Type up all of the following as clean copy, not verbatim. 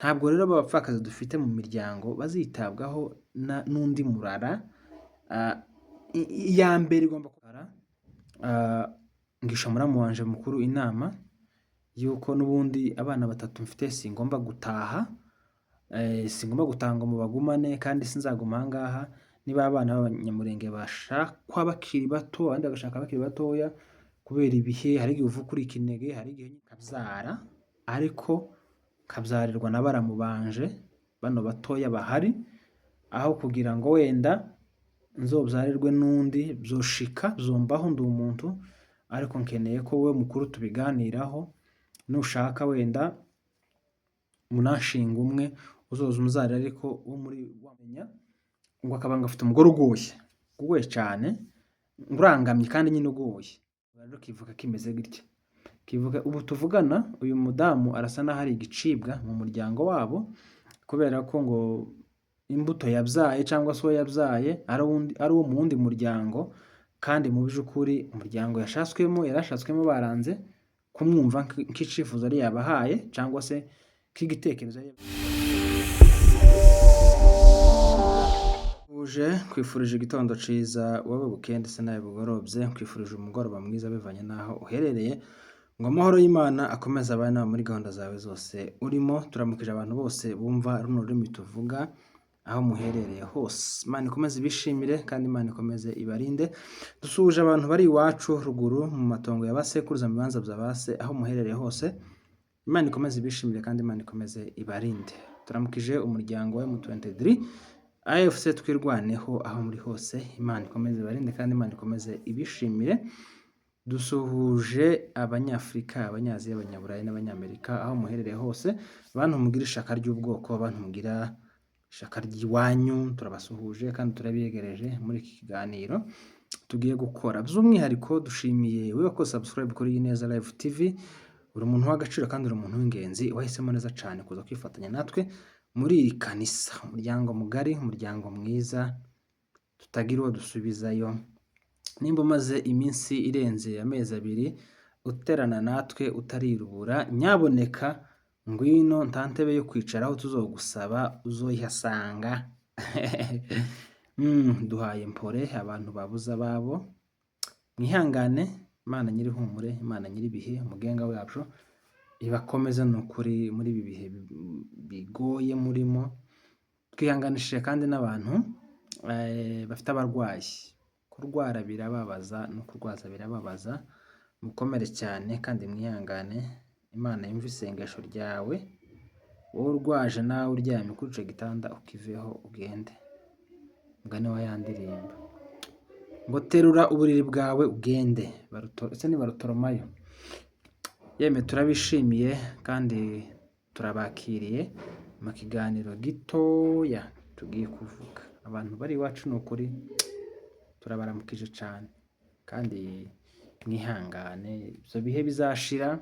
Ntabwo rero abapfakazi dufite mu miryango bazitabwaho n'undi murara. Iya mbere igomba kubara ngisha muramu wanje mukuru inama yuko n'ubundi abana batatu mfite singomba gutaha, singomba gutaha ngo mubagumane, kandi sinzaguma aha ngaha. Niba abana b'Abanyamurenge bashakwa bakiri bato, abandi bagashaka bakiri batoya kubera ibihe, hari igihe uvuka uri ikinege, hari igihe kabyara, ariko kabyarirwa na baramu banje bano batoya bahari, aho kugira ngo wenda nzobyarirwe n'undi. Byoshika byombaho, ndi umuntu, ariko nkeneye ko wowe mukuru tubiganiraho. Nushaka wenda munashinga umwe uzoza umuzarira, ariko wo muri wamenya ngo akaba ngo afite umugore ugoye, ugoye cyane, urangamye kandi nyine ugoye. Rero kivuga kimeze gutya, kivuga ubu tuvugana uyu mudamu arasa n'aho ari igicibwa mu muryango wabo, kubera ko ngo imbuto yabyaye cyangwa se uwo yabyaye ari uwo mu wundi muryango, kandi mu by'ukuri umuryango yashatswemo yarashatswemo baranze kumwumva nk'icyifuzo yari yabahaye cyangwa se nk'igitekerezo yari. Uje kwifurije igitondo ciza wowe, bukeye ndetse nawe bugorobye, nkwifurije umugoroba mwiza bivanye n'aho uherereye, ngo amahoro y'Imana akomeze abane nawe muri gahunda zawe zose urimo. Turamukije abantu bose bumva runo rurimi tuvuga aho muherereye hose. Imana ikomeze ibishimire kandi Imana ikomeze ibarinde. Dusuhuje abantu bari iwacu ruguru mu matongo ya basekuruza, mu bibanza bya base, aho muherereye hose. Imana ikomeze ibishimire kandi Imana ikomeze ibarinde. Turamukije umuryango wa M23 AFC Twirwaneho aho muri hose. Imana ikomeze ibarinde kandi Imana ikomeze ibishimire. Dusuhuje Abanyafurika, Abanyaziya, Abanyaburayi n'Abanyamerika aho muherereye hose. Bantu mugira ishaka ry'ubwoko, bantu mugira ishaka ry'iwanyu, turabasuhuje kandi turabiyegereje muri iki kiganiro tugiye gukora. By'umwihariko dushimiye wowe wakoze subscribe kuri Ineza Live TV. Uri umuntu w'agaciro kandi uri umuntu w'ingenzi, wahisemo neza cyane kuza kwifatanya natwe muri iri kanisa, umuryango mugari, umuryango mwiza tutagira uwo dusubizayo. Nimba umaze iminsi irenze amezi 2 uterana natwe utarirubura, nyaboneka ngwino, nta ntebe yo kwicaraho tuzogusaba, uzoyihasanga. Duhaye mpore abantu babuze ababo, mwihangane. Imana nyir'ihumure, Imana nyir'ibihe, umugenga wacu ibakomeze ni ukuri muri ibi bihe bigoye murimo. Twihanganishije kandi n'abantu bafite abarwayi. Kurwara birababaza no kurwaza birababaza. Mukomere cyane kandi mwihangane. Imana yumve isengesho ryawe, wowe urwaje nawe uryamye kuri icyo gitanda, ukiveho ugende. Mugani wa ya ndirimbo ngo terura uburiri bwawe ugende. Ese ni Barutoromayo? Yemwe, turabishimiye kandi turabakiriye mu kiganiro gitoya tugiye kuvuga. Abantu bari iwacu, ni ukuri turabaramukije cyane kandi mwihangane, ibyo bihe bizashira.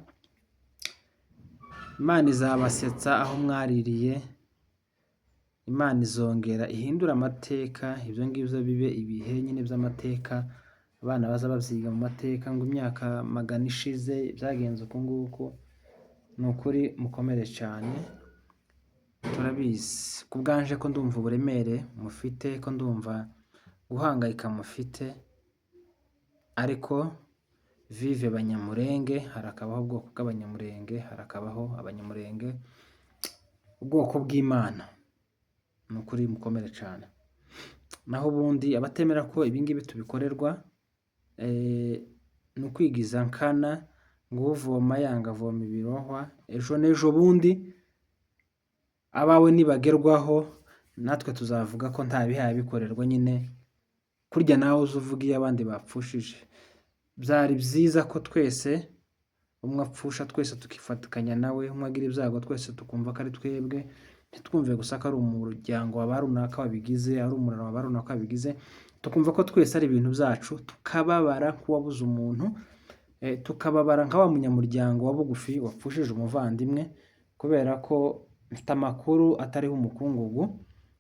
Imana izabasetsa aho mwaririye. Imana izongera ihindure amateka, ibyo ngibyo bibe ibihe nyine by'amateka, abana baza babyiga mu mateka ngo imyaka magana ishize byagenze uku nguku. Ni ukuri mukomere cyane, turabizi. Ku bwanje ko ndumva uburemere mufite, ko ndumva guhangayika mufite, ariko vive Banyamurenge! Harakabaho ubwoko bw'Abanyamurenge, harakabaho Abanyamurenge, ubwoko bw'Imana. Ni ukuri mukomere cyane. Naho ubundi abatemera ko ibingibi tubikorerwa ni ukwigiza nkana, ngo uvoma yanga avoma ibirohwa. Ejo n'ejo bundi abawe nibagerwaho, natwe tuzavuga ko nta bihaye bikorerwa nyine, kurya nawe uza uvuga iyo abandi bapfushije. Byari byiza ko twese umwe apfusha twese tukifatikanya nawe, umwe agira ibyago twese tukumva ko ari twebwe, ntitwumve gusa ko ari umuryango wa ba runaka wabigize, ari umurara wa ba runaka wabigize, tukumva ko twese ari ibintu byacu, tukababara nk'uwabuze umuntu, tukababara nka wa munyamuryango wa bugufi wapfushije umuvandimwe, kubera ko mfite amakuru atariho umukungugu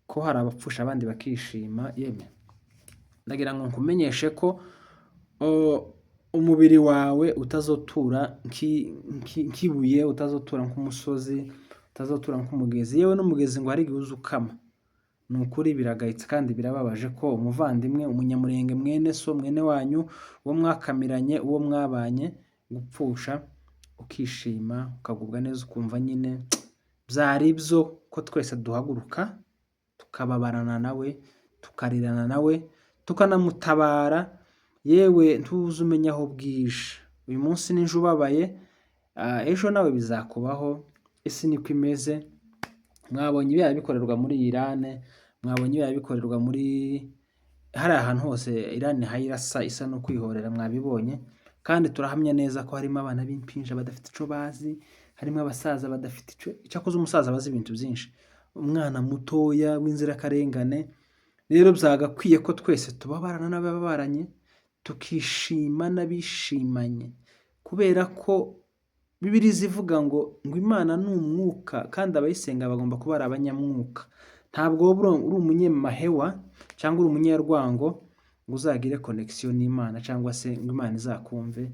ko hari abapfusha abandi bakishima. Yemwe, ndagira ngo nkumenyeshe ko umubiri wawe utazotura nk'ibuye, utazotura nk'umusozi, Utazotura nk'umugezi, yewe n'umugezi ngo hari igihe uza ukama. Ni ukuri biragayitse kandi birababaje ko umuvandimwe, umunyamurenge, mwene so, mwene wanyu, uwo mwakamiranye, uwo mwabanye, gupfusha ukishima, ukagubwa neza, ukumva nyine byari byo ko twese duhaguruka tukababarana nawe, tukarirana nawe, tukanamutabara. Yewe, ntuzi umenya aho bwije. Uyu munsi ninjye ubabaye, ejo nawe bizakubaho. Isi niko imeze. Mwabonye ibyaha bikorerwa muri Irane, mwabonye ibyaha bikorerwa muri hariya hantu hose Irani irasa isa no kwihorera, mwabibonye. Kandi turahamya neza ko harimo abana b'impinja badafite ico bazi, harimo abasaza badafite ico, icyakoze umusaza abazi ibintu byinshi, umwana mutoya w'inzirakarengane. Rero byagakwiye ko twese tubabarana n'abababaranye, tukishima n'abishimanye, kubera ko Bibiliya ivuga ngo Imana ni umwuka kandi abayisenga bagomba kuba ari abanyamwuka. Ntabwo wowe uri umunyamahewa cyangwa uri umunyarwango ngo uzagire connection n'Imana cyangwa se ngo Imana izakumve.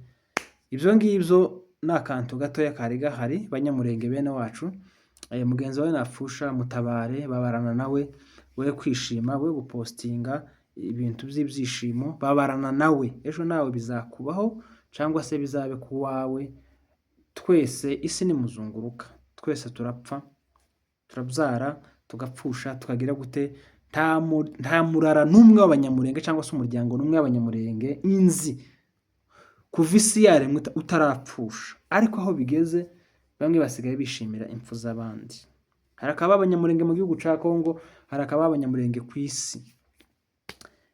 Ibyo ngibyo ni akantu gatoya kari gahari. Banyamurenge bene wacu, mugenzi wawe napfusha, mutabare, babarana nawe, we kwishima, we gupostinga ibintu by'ibyishimo, babarana nawe. Ejo nawe bizakubaho cyangwa se bizabe ku wawe. Twese isi ni muzunguruka, twese turapfa, turabyara, tugapfusha, tukagira gute. Nta murara n'umwe w'abanyamurenge cyangwa se umuryango n'umwe w'abanyamurenge inzi kuva isi yaremwe utarapfusha. Ariko aho bigeze, bamwe basigaye bishimira impfu z'abandi. Hari akaba abanyamurenge mu gihugu ca Kongo, hari akaba abanyamurenge ku isi.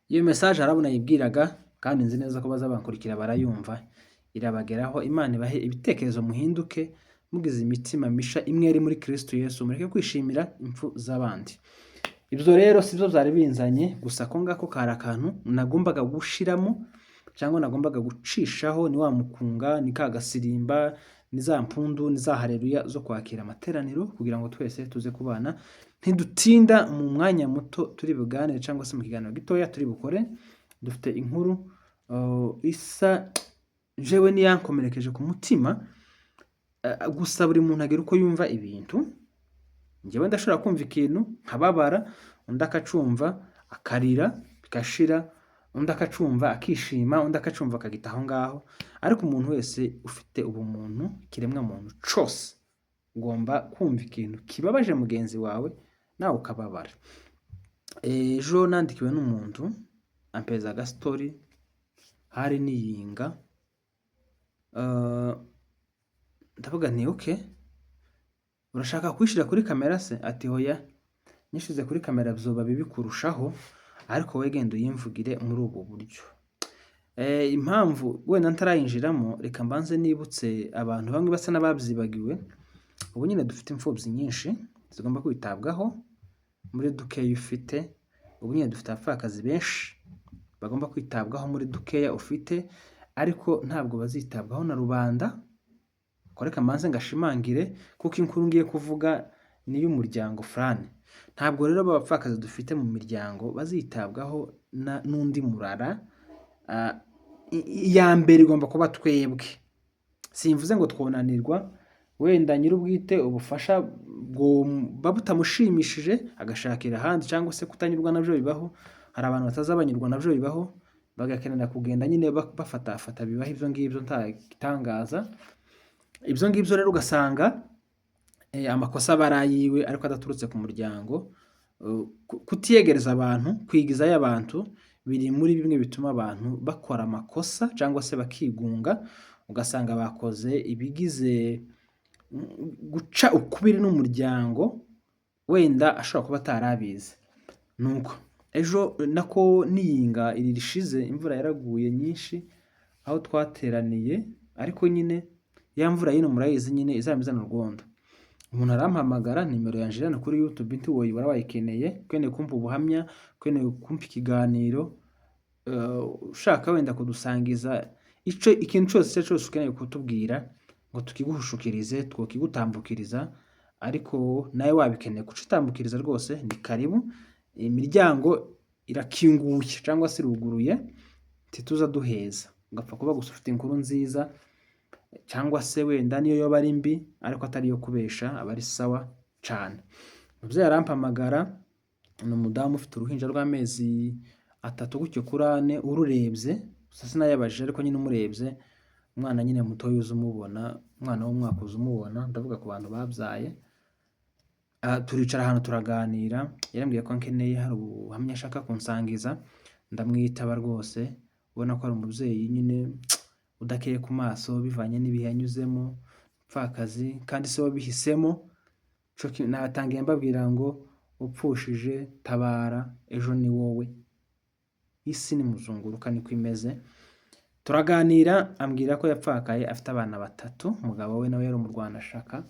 Iyo message harabona yibwiraga, kandi nzi neza ko bazabankurikira barayumva, irabageraho. Imana ibahe ibitekerezo, muhinduke mugize imitima misha imwe yari muri Kristo Yesu, mureke kwishimira impfu z'abandi. Ibyo rero sibyo byari binzanye, gusa ko ngako kari akantu nagombaga gushiramo cyangwa nagombaga gucishaho. Ni wa mukunga, ni ka gasirimba, ni za mpundu, ni za haleluya zo kwakira amateraniro kugira ngo twese tuze kubana. Ntidutinda, mu mwanya muto turi buganire cyangwa se mu kiganiro gitoya turi bukore, dufite inkuru isa jewe niyankomerekeje ku mutima. Gusa buri muntu agira uko yumva ibintu. Njyewe ndashobora kumva ikintu nkababara, undi akacumva akarira bigashira, undi akacumva akishima, undi akacumva akagita aho ngaho. Ariko umuntu wese ufite ubumuntu, ikiremwa muntu cose, ugomba kumva ikintu kibabaje mugenzi wawe, nawe ukababara. Ejo nandikiwe n'umuntu ampeza agastori, hari niyinga. Ndavuga nti: "Okay, urashaka kuyishyira kuri kamera se?" Ati: "Hoya, nyishyize kuri kamera byoba bibi kurushaho, ariko wowe genda uyimvugire muri ubu buryo." Impamvu wenda ntarayinjiramo, reka mbanze nibutse abantu bamwe basa n'ababyibagiwe. Ubu nyine dufite imfubyi nyinshi zigomba kwitabwaho muri dukeya ufite. Ubu nyine dufite abapfakazi benshi bagomba kwitabwaho muri dukeya ufite, ariko ntabwo bazitabwaho na rubanda. Ko reka mbanze ngashimangire, kuko inkuru ngiye kuvuga ni iy'umuryango fulani. Ntabwo rero aba bapfakazi dufite mu miryango bazitabwaho n'undi murara. Iya mbere igomba kuba twebwe. Simvuze ngo twonanirwa, wenda nyir'ubwite ubufasha bwoba butamushimishije agashakira ahandi, cyangwa se kutanyurwa nabyo bibaho. Hari abantu batazabanyurwa nabyo bibaho, bagakenera kugenda nyine bafatafata, bibaho ibyo ngibyo, nta gitangaza. Ibyo ngibyo rero ugasanga amakosa aba ari ayiwe ariko adaturutse ku muryango. Kutiyegereza abantu, kwigizayo abantu, biri muri bimwe bituma abantu bakora amakosa cyangwa se bakigunga, ugasanga bakoze ibigize guca ukubiri n'umuryango, wenda ashobora kuba atari abizi. Nuko ejo nako niyinga iri rishize, imvura yaraguye nyinshi aho twateraniye, ariko nyine ya mvura y'ino murayizi nyine izaba izana urwondo. Umuntu arampamagara, nimero yanjye iri hano kuri YouTube, ntiwoyibura wayikeneye, ukeneye kumva ubuhamya, ukeneye kumva ikiganiro, ushaka wenda kudusangiza ico ikintu cyose, icyo cyose ukeneye kutubwira ngo tukiguhushukirize, twokigutambukiriza. Ariko nawe wabikeneye kucitambukiriza rwose, ni karibu, imiryango irakinguye cyangwa se iruguruye, ntituza duheza. Ugapfa kuba gusa ufite inkuru nziza cyangwa se wenda niyo yoba ari mbi ariko atari iyo kubesha, aba ari sawa. cane. Umuvyeyi arampamagara, ni umudamu ufite uruhinja rw'amezi 3 gutyo kuri 4 ururebye, gusa sinayabajije ariko nyine umurebye, umwana nyine mutoya uza umubona, umwana w'umwaka uza umubona, ndavuga ku bantu babyaye. Turicara ahantu turaganira, yarambwiye ko ankeneye hari ubuhamya ashaka kunsangiza, ndamwitaba rwose, ubona ko ari umubyeyi nyine udakeye ku maso bivanye n'ibihe yanyuzemo, umupfakazi kandi se wabihisemo, natangiye mbabwira ngo upfushije tabara ejo ni wowe, isi ni muzunguruka niko imeze. Turaganira ambwira ko yapfakaye afite abana 3, umugabo we nawe yari umurwanashaka,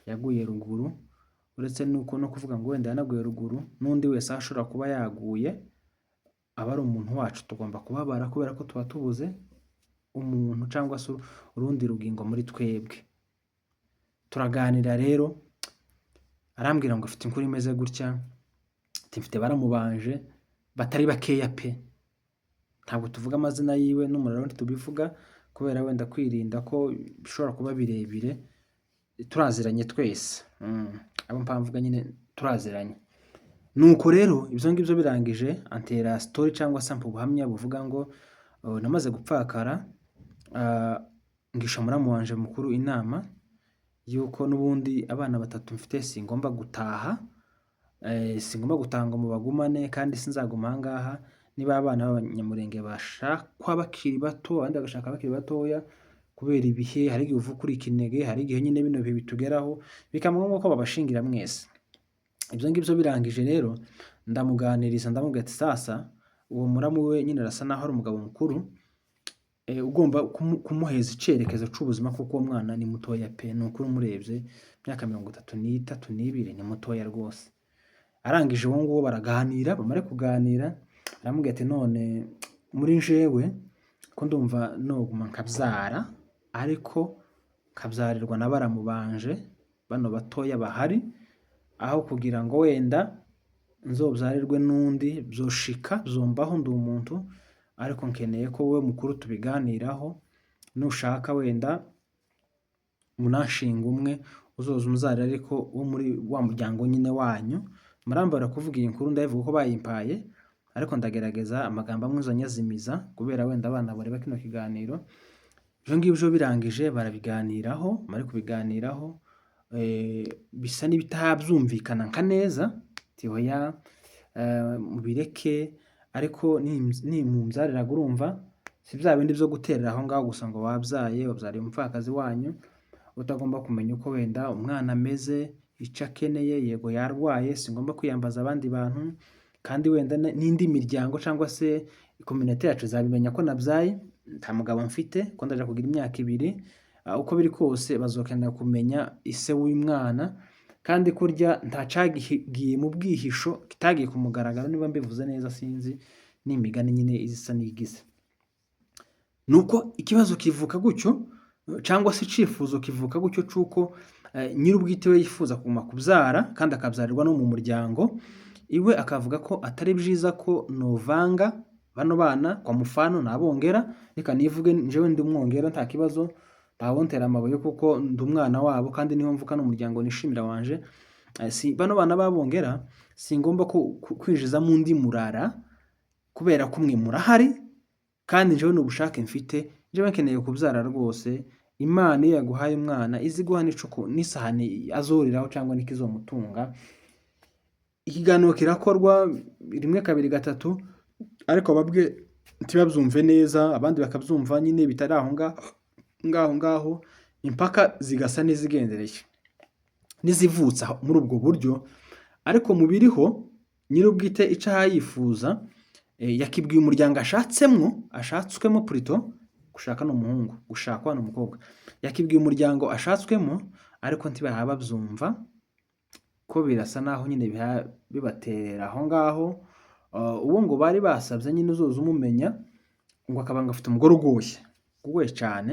yaguye ruguru, uretse nuko no kuvuga ngo wenda yanaguye ruguru, n'undi wese aho ashobora kuba yaguye, aba ari umuntu wacu tugomba kubabara kubera ko tuba tubuze umuntu cyangwa se urundi rugingo muri twebwe. Turaganira rero, arambwira ngo afite inkuru imeze gutya, ati mfite baramubanje batari bakeya pe, ntabwo tuvuga amazina yiwe n'umuriro ntitubivuga kubera wenda kwirinda ko bishobora kuba birebire, turaziranye twese, abo mpamvuga nyine turaziranye. Nuko rero ibyo ngibyo birangije antera story cyangwa se ampa ubuhamya buvuga ngo namaze gupfakara, ngisha muramu wanje mukuru inama yuko n'ubundi abana 3 mfite singomba gutaha, singomba gutaha ngo mubagumane kandi sinzaguma aha ngaha, niba abana b'abanyamurenge bashakwa bakiri bato abandi bagashaka bakiri batoya, kubera ibihe hari igihe uvuka uri ikinege, hari igihe nyine bino bihe bitugeraho bikaba ngombwa ko babashingira mwese. Ibyo ngibyo birangije rero ndamuganiriza ndamubwira ati sasa uwo muramu we nyine arasa naho ari umugabo mukuru, ugomba kumuheza icerekezo c'ubuzima kuko uwo mwana ni mutoya pe, ni ukuri umurebye imyaka 33 n'ibiri ni mutoya rwose. Arangije uwo nguwo baraganira, bamare kuganira aramubwira ati none muri njewe ko ndumva noguma nkabyara ariko nkabyarirwa na baramubanje bano batoya bahari, aho kugira ngo wenda nzobyarirwe n'undi byoshika byombaho ndi umuntu, ariko nkeneye ko wowe mukuru tubiganiraho, nushaka wenda munanshinga umwe uzoza umbyarira ariko wo muri wa muryango nyine wanyu. Murambara kuvuga iyi nkuru ndayivuga uko bayimpaye, ariko ndagerageza amagambo amwe nzanyazimiza kubera wenda abana bareba kino kiganiro. Ibyo ngibyo birangije barabiganiraho, bamare kubiganiraho bisa n'ibitabyumvikana nka neza, ati oya mubireke ariko nimumbyariraga urumva si bya bindi byo guterera aho ngaho gusa ngo wabyaye, wabyariye umupfakazi wanyu, utagomba kumenya uko wenda umwana ameze, icyo akeneye, yego yarwaye singomba kwiyambaza abandi bantu, kandi wenda n'indi miryango cyangwa se communauté yacu izabimenya ko nabyaye, nta mugabo mfite ko ndaja kugira imyaka 2, uko biri kose bazokenera kumenya ise w'uyu mwana, kandi kurya ntacagiye mu bwihisho kitagiye ku mugaragaro, niba mbivuze neza sinzi, ni imigani nyine isa n'igize. Nuko ikibazo kivuka gutyo cyangwa se icifuzo kivuka gutyo c'uko nyir'ubwite we yifuza kuguma kubyara kandi akabyarirwa no mu muryango, iwe akavuga ko atari byiza ko novanga bano bana kwa mufano nabongera, reka nivuge njyewe ndi umwongera nta kibazo, ntawontera amabuye kuko ndi umwana wabo kandi niho mvuka n'umuryango nishimira wanje. Si bano bana b'abongera singomba kwinjizamo undi murara kubera ko mwe murahari kandi njyewe n'ubushake mfite, njyewe nkeneye kubyara rwose. Imana iyo yaguhaye umwana izi guha n'icuku n'isahani azuriraho cyangwa n'ikizomutunga. Ikiganiro kirakorwa 1 2 3, ariko bamwe ntibabyumve neza, abandi bakabyumva nyine bitari aho ngaho ngaho, impaka zigasa n'izigendereye n'izivutse muri ubwo buryo. Ariko mu biriho nyir'ubwite ico aha yifuza, yakibwiye umuryango ashatsemwo, ashatswemo plutôt, gushaka ni umuhungu, gushakwa ni umukobwa. Yakibwiye umuryango ashatswemo ariko ntibaha babyumva, ko birasa naho nyine bibaterera aho ngaho. Uwo ngo bari basabye nyine uzoza umumenya, ngo akaba ngo afite umugore ugoye, ugoye cyane,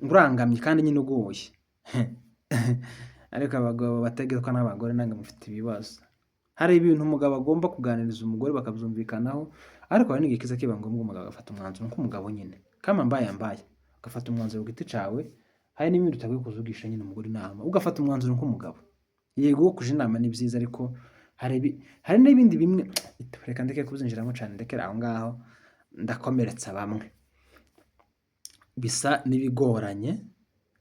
ngo urangamye kandi nyine ugoye. Ariko abagabo bategekwa n'abagore namwe mufite ibibazo. Hari ibintu umugabo agomba kuganiriza umugore bakabyumvikanaho, ariko hari n'igihe kiza kiba ngombwa umugabo agafata umwanzuro nk'umugabo nyine, kama mbaya mbaya, ugafata umwanzuro ku giti cawe, hari n'ibindi utakwiye kuzugisha nyine umugore inama, ugafata umwanzuro nk'umugabo. Yego, kuja inama ni byiza, ariko hari n'ibindi bimwe reka ndeke kubyinjiramo cyane, ndekere aho ngaho, ndakomeretsa bamwe. Bisa n'ibigoranye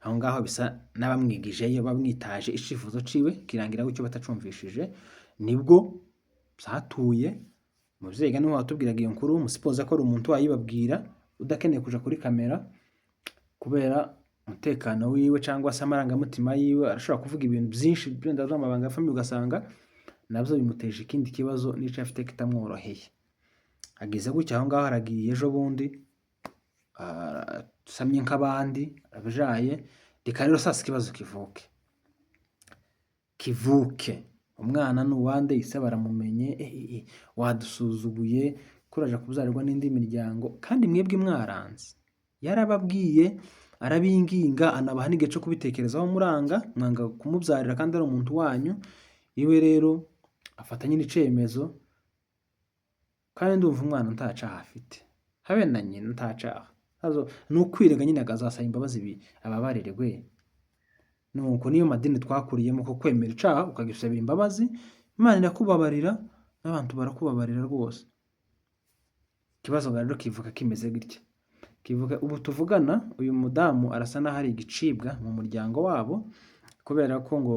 aho ngaho, bisa n'abamwigijeyo, bamwitaje icifuzo ciwe kirangira gutyo batacumvishije. Nibwo byatuye umuvyeyi niwe watubwiraga iyo nkuru, musipoza ko ari umuntu wayibabwira udakeneye kuja kuri kamera kubera umutekano wiwe cyangwa se amarangamutima yiwe. Arashobora kuvuga ibintu byinshi byenda by'amabanga ya famille, ugasanga nabyo bimuteje ikindi kibazo n'ico afite kitamworoheye. Ageze gutya aho ngaho, aragiye ejo bundi asamye nk'abandi, arabyaye. Reka rero sasa ikibazo kivuke. Umwana ni uwande? Ise baramumenye. Wadusuzuguye, kuraja kubyarirwa n'indi miryango kandi mwebwe mwaranze. Yarababwiye, arabinginga, anabaha n'igihe cyo kubitekerezaho, muranga, mwanga kumubyarira kandi ari umuntu wanyu. Iwe rero afata nyine icemezo, kandi ndumva umwana nta caha afite, habe na nyina nta caha. Ni ukwirega nyine, akazasaba imbabazi ababarirwe. Nuko niyo madini twakuriyemo ko kwemera icaha ukagisabira imbabazi, Imana irakubabarira n'abantu barakubabarira rwose. Ikibazo rero kivuka kimeze gutya, kivuka ubu tuvugana, uyu mudamu arasa n'aho ari igicibwa mu muryango wabo, kubera ko ngo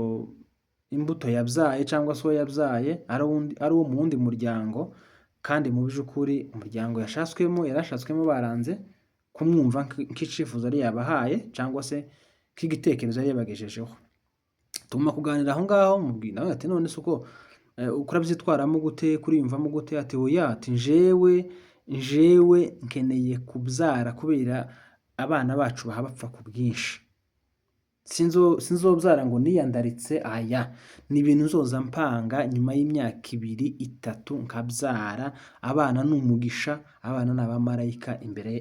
imbuto yabyaye cyangwa se uwo yabyaye ari uwo mu wundi muryango, kandi mu by'ukuri umuryango yashatswemo, yarashatswemo, baranze kumwumva nk'icifuzo yari yabahaye cyangwa se nk'igitekerezo yari yabagejejeho. Tuguma kuganira aho ngaho, mubwira nawe ati: "None se uko urabyitwaramo gute, kuriyumvamo gute?" Ati: "Oya," ati, "njewe nkeneye kubyara kubera abana bacu baha bapfa ku bwinshi. Sinzobyara ngo niyandaritse, aya ni ibintu nzoza mpanga nyuma y'imyaka 2, 3 nkabyara. Abana ni umugisha, abana ni abamarayika imbere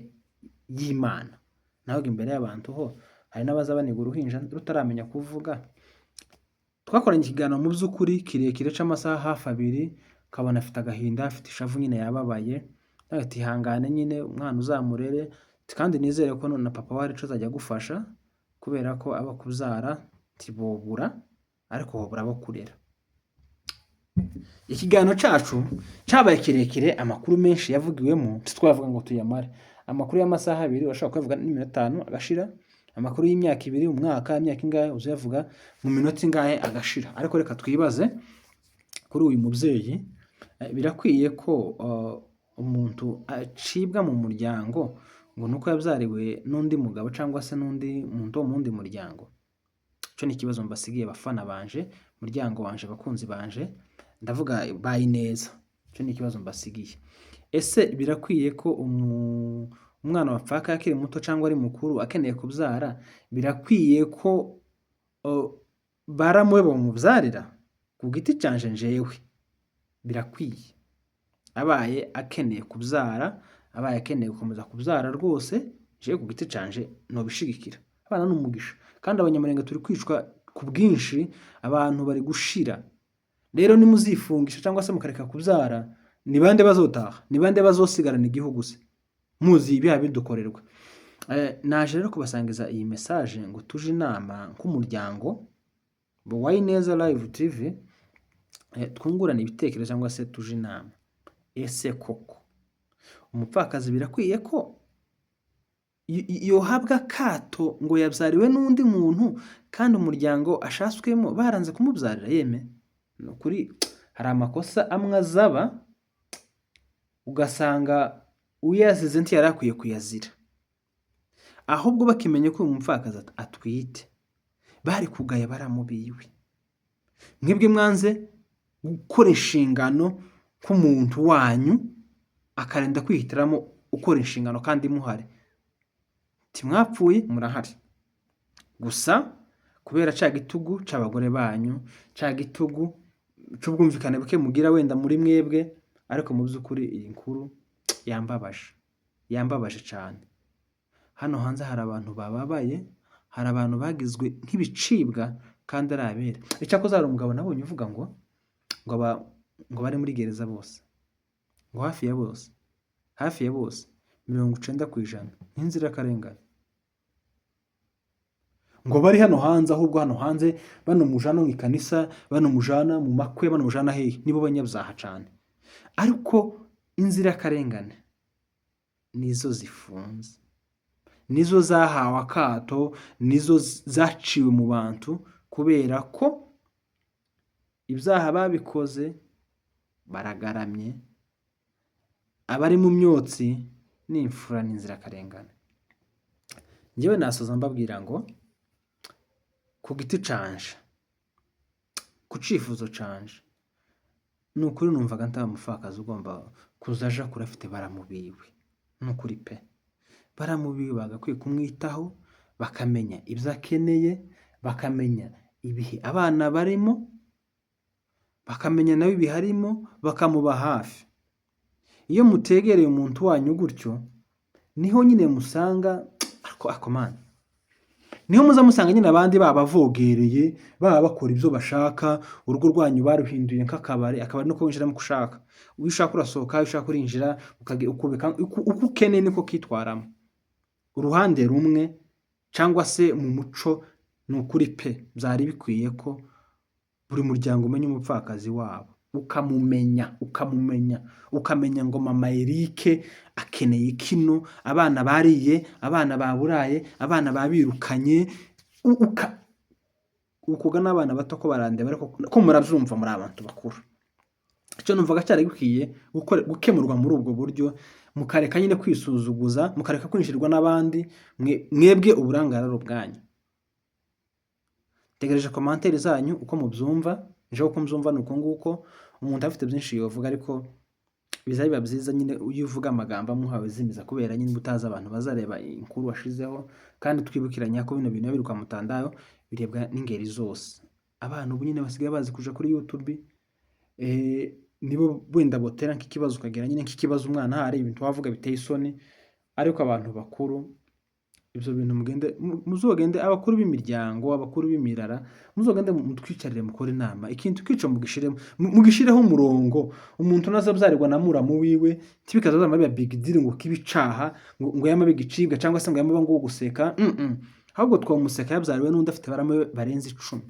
y'Imana, naho imbere y'abantu ho hari n'abaza baniga uruhinja rutaramenya kuvuga." Twakoranye ikiganiro mu by'ukuri kirekire c'amasaha hafi 2, ukabona afite agahinda, afite ishavu nyine, yababaye. Ati: "Ihangane nyine, umwana uzamurere, kandi nizere ko na papa we hari ico azajya agufasha, kubera ko aba kubyara ntibobura, ariko bobura abo kurera." Ikiganiro cacu cabaye kirekire, amakuru menshi yavugiwemo ntitwavuga ngo tuyamare. Amakuru y'amasaha 2 urashobora kuyavuga n'iminota 5 agashira, amakuru y'imyaka 2, umwaka, imyaka ingahe, uzayavuga mu minota ingahe agashira. Ariko reka twibaze kuri uyu mubyeyi: birakwiye ko umuntu acibwa mu muryango ngo nuko yabyariwe n'undi mugabo cyangwa se n'undi muntu wo mu wundi muryango? Ico ni ikibazo mbasigiye, bafana banje, muryango wanje, bakunzi banje, ndavuga Bayineza. Ico ni ikibazo mbasigiye. Ese birakwiye ko umwana wapfakaye akiri muto cyangwa ari mukuru akeneye kubyara, birakwiye ko baramu we bamubyarira? Ku giti canje, njewe birakwiye. Abaye akeneye kubyara, abaye akeneye gukomeza kubyara rwose, jewe ku giti canje nobishigikira. Abana ni umugisha, kandi Abanyamurenge turi kwicwa ku bwinshi, abantu bari gushira. Rero nimuzifungisha cyangwa se mukareka kubyara, ni bande bazotaha? Ni bande bazosigarana igihugu se muzi ibiha bidukorerwa? Naje rero kubasangiza iyi message ngo tuje inama nk'umuryango wa Ineza Live TV, twungurane ibitekerezo cyangwa se tuje inama. Ese koko umupfakazi birakwiye ko yohabwa akato ngo yabyariwe n'undi muntu kandi umuryango ashatswemo baranze kumubyarira? Yeme, ni ukuri hari amakosa amwe azaba ugasanga uyazize ntiyari akwiye kuyazira. Ahubwo bakimenya ko uyu mupfakazi atwite, bari kugaya baramubiwe. Mwebwe mwanze gukora inshingano nk'umuntu wanyu, akarinda kwihitiramo ukora inshingano kandi muhari. Ntimwapfuye, murahari. Gusa kubera ca gitugu c'abagore banyu, ca gitugu c'ubwumvikane buke mugira wenda muri mwebwe, ariko mu by'ukuri iyi nkuru yambabaje, yambabaje cane. Hano hanze hari abantu bababaye, hari abantu bagizwe nk'ibicibwa kandi ari abere. Icyakoze hari umugabo nabonye uvuga ngo bari muri gereza bose, ngo hafi ya bose, hafi ya bose, 90% n'inzirakarengane. Ngo bari hano hanze, ahubwo hano hanze bano mujana mu ikanisa, bano mujana mu makwe, bano mujana hehe, nibo banyabyaha cane. Ariko inzirakarengane nizo zifunze, nizo zahawe akato, nizo zaciwe mu bantu kubera ko ibyaha babikoze baragaramye, abari mu myotsi ni imfura n'inzirakarengane. Njyewe nasoza mbabwira ngo ku giti canje, ku cifuzo canje, ni ukuri numvaga nta mupfakazi ugomba kuza aja kure afite baramubiwe, ni ukuri pe. Baramubiwe bagakwiye kumwitaho, bakamenya ibyo akeneye, bakamenya ibihe abana barimo, bakamenya nawe ibihe arimo, bakamuba hafi. Iyo mutegereye umuntu wanyu gutyo, niho nyine musanga ako mana, niho muza musanga nyine abandi babavogereye, baba bakora ibyo bashaka, urugo rwanyu baruhinduye nk'akabari, akabari niko winjiramo uko ushaka. Iyo ushaka urasohoka, iyo ushaka urinjira, uko ukeneye niko kitwaramo. Uruhande rumwe cyangwa se mu muco, ni ukuri pe, byari bikwiye ko buri muryango umenya umupfakazi wabo, ukamumenya, ukamumenya, ukamenya ngo mama Eric akeneye kino, abana bariye, abana baburaye, abana babirukanye, ukuga n'abana bato ko barandeba, ariko ko murabyumva muri abantu bakuru. Icyo numvaga cyari gikwiye gukemurwa muri ubwo buryo, mukareka nyine kwisuzuguza, mukareka kwinjirwa n'abandi, mwebwe uburangare ari ubwanyu. Tegereje commentaire zanyu uko mubyumva, njewe uko mbyumva ni uko nguko, umuntu afite byinshi yovuga, ariko biza biba byiza nyine iyo uvuga amagambo amwe uhawe zimiza, kubera nyine utazi abantu bazareba inkuru washizeho, kandi twibukiranya ko bino bintu biri kwa mutandayo birebwa n'ingeri zose. Abana ubu nyine basigaye bazi kuja kuri YouTube, nibo wenda botera nk'ikibazo, ukagira nyine nk'ikibazo umwana hari ibintu wavuga biteye isoni, ariko abantu bakuru ibyo bintu mugende muzogende, abakuru b'imiryango, abakuru b'imirara, muzogende mutwicarire mukore inama, ikintu kico mugishiremo, mugishireho umurongo. Umuntu nazabyarirwa na muramu wiwe ntibikaza biba big deal ngo kibe icaha, ngo yama bigicibwa cyangwa se ngo yama ngo guseka, ahubwo twamuseka yabyariwe n'undi afite baramu be barenze 10,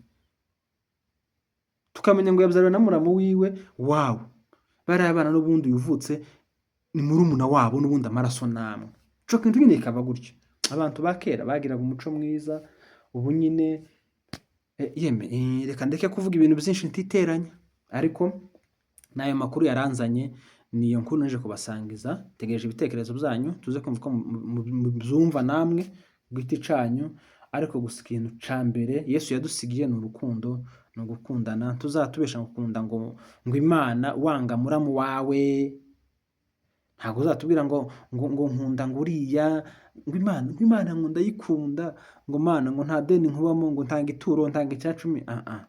tukamenya ngo yabyariwe na muramu wiwe wawe, bariya bana n'ubundi uvutse ni murumuna wabo, n'ubundi amaraso namwe. Ico kintu nyine kikaba gutyo. Abantu ba kera bagiraga umuco mwiza, ubu nyine yeme reka ndeke kuvuga ibintu byinshi ntiteranya, ariko n'ayo makuru yaranzanye, niyo nkuru naje kubasangiza. Tegereje ibitekerezo byanyu, tuze kumva ko mubyumva namwe ku giti canyu, ariko gusa ikintu ca mbere Yesu yadusigiye ni urukundo, ni ugukundana. Tuzatubesha gukunda ngo Imana wanga muramu wawe, ntabwo uzatubwira ngo nkunda ngo uriya, ngo Imana, ngo Imana ngo ndayikunda, ngo Mana ngo nta deni nkubamo, ngo ntanga ituro, ntanga icyacumi. Ah ah,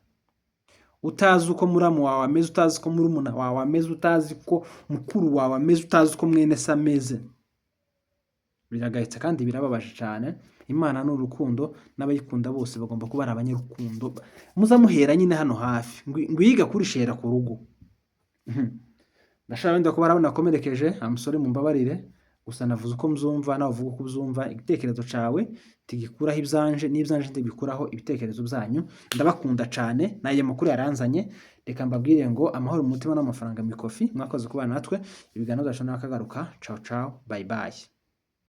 utazi uko muramu wawe ameze, utazi uko murumuna wawe ameze, utazi uko mukuru wawe ameze, utazi uko mwene se ameze, biragayitse kandi birababaje cyane. Imana ni urukundo, n'abayikunda bose bagomba kuba ari abanyarukundo. Muzamuhera nyine hano hafi, ngo uyiga kurishera ku rugo. Ndashaka wenda kuba arabona akomerekeje amusore, mumbabarire, gusa navuze uko mbyumva, nawe uvuga uko ubyumva. Igitekerezo cawe tigikuraho ibyanje, n'ibyanje ntibikuraho ibitekerezo byanyu. Ndabakunda cyane, n'ayo makuru yaranzanye. Reka mbabwire ngo amahoro mu mutima n'amafaranga mu ikofi. Mwakoze kubana natwe, ibiganiro byacu nakagaruka. Ciao ciao, bye bye.